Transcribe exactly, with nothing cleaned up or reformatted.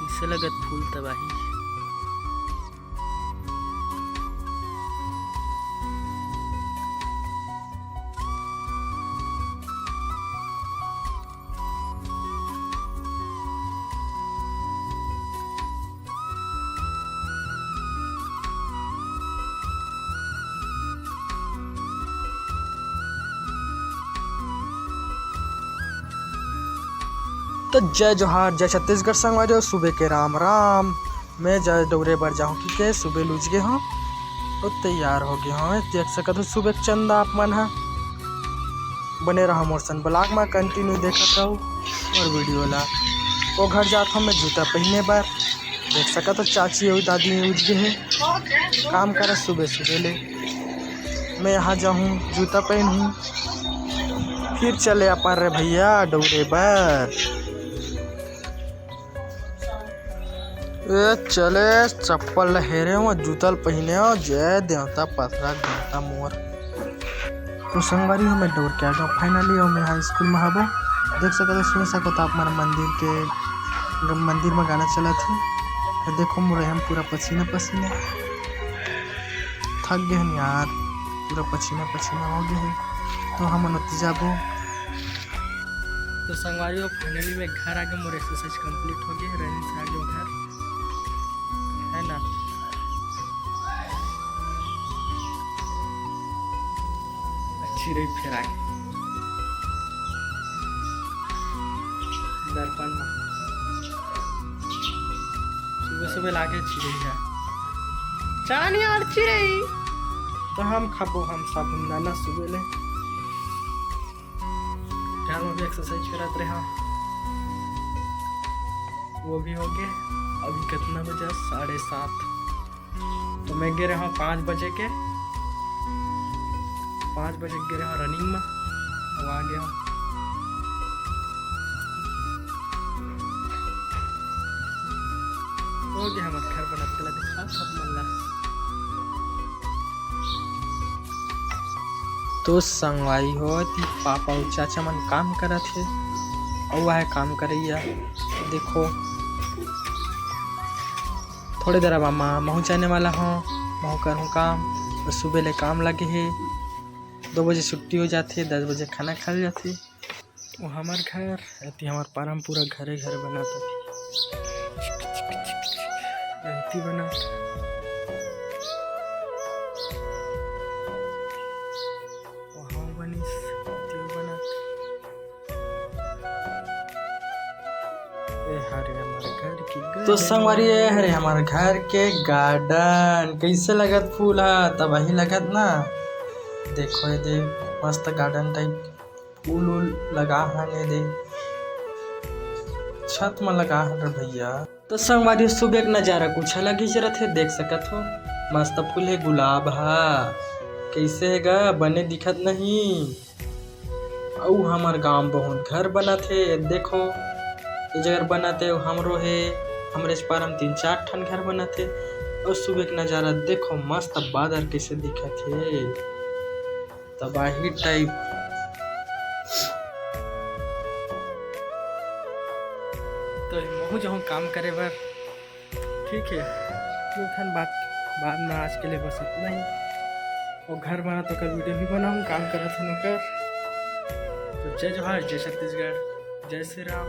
कइसे लगत फूल तबाही? तो जय जोहार, जय छत्तीसगढ़ संगवारी हो, सुबह के राम राम। मैं जय डौरे बर जाहूँ कि के सुबह लूच गे हूँ, तो तैयार हो गे हूँ। देख सकत हो सुबह के चंदा आप मन ह। बने रहो मोर संग vlog में, continue देखत रहो मोर video ला। ओ घर जात हूँ मैं जूता पहने बर। देख सकत हो चाची अउ दादी उठ गे हे काम करत सुबह सुबह ले। मैं यहाँ जाहूँ, जूता पहनहूँ, फिर चले अपन रे भैया डौरे बर। ए चले चप्पल ल हेरे हो, जूता ल पहिने हो, जय देवता पथरा देवता मोर। तो संगवारी हो, मैं डौर के आ गया finally, और मैं यहाँ स्कूल में हबो। देख सकत हो, सुन सकत हो आप मन मंदिर के, मंदिर में गाना चलत हे। तो देखो मोर हम पूरा पसीना पसीना, थक गए हन यार, पूरा पसीना पसीना हो गए हे। तो हमन ओती जाबो। तो संगवारी हो, finally मैं घर आ गया, मोर exercise complete हो गया, running से आ गया घर, है ना। अच्छी रही फिर आगे दर्पण में सुबह सुबह लागे चिरई है, चानी और चिरई। तो हम खाबो, हम साबुन दाना सुबह ले। घर में भी exercise करत रहे, वो भी हो गए। अभी कितना बजे? साढ़े सात। तो मैं गे रहा हूँ पाँच बजे के, पाँच बजे गे रहा हूँ running में, अब आ गया हूँ। हो गया हमारे घर बनत, चला दिखा सब मन ला। तो संगवारी हो, ती पापा अउ चाचा मन काम करत हे, अउ वह काम करैया। देखो, थोड़े देर अब महूँ जाने वाला हूँ, महूँ करहूँ काम। तो सुबह ले काम लगे हे, दो बजे छुट्टी हो जाथे, दस बजे खाना खा जाथे। वो हमार घर, एती हमार पारम पूरा घरे घर बनात हे। एती बनात। वहाँ बनिस, एती बनात। ए हरे हमार घर के तो garden। संगवारी, ए हरे हमार घर के garden। कैसे लगत फूल ह? तबाही लगत ना। देखो ये दे, मस्त garden type। फूल उल लगा हन ए दे, छत म लगा हन रे भैया। तो संगवारी, सुबह के नजारा कुछ अलग ही रथे, देख सकत हो, मस्त फूल हे गुलाब हा। कैसे हे गा, बने दिखत नहीं? अउ हमर गांव बहुत घर बनत हे, देखो, ये जगह बनत हे, हमरो हे, हमरे पारम तीन चार ठन घर बनत हे। अउ सुबह के नजारा देखो, मस्त बादर कैसे दिखत हे। तबाही type। तो महूँ जाहूँ काम करे बर, ठीक है। तो ठन बात, बाद में आज के लिए बस इतना ही। और घर बना तो कर video भी बनाऊँ, काम करत हन ओकर। तो जय जोहार, जय छत्तीसगढ़, जय श्री राम।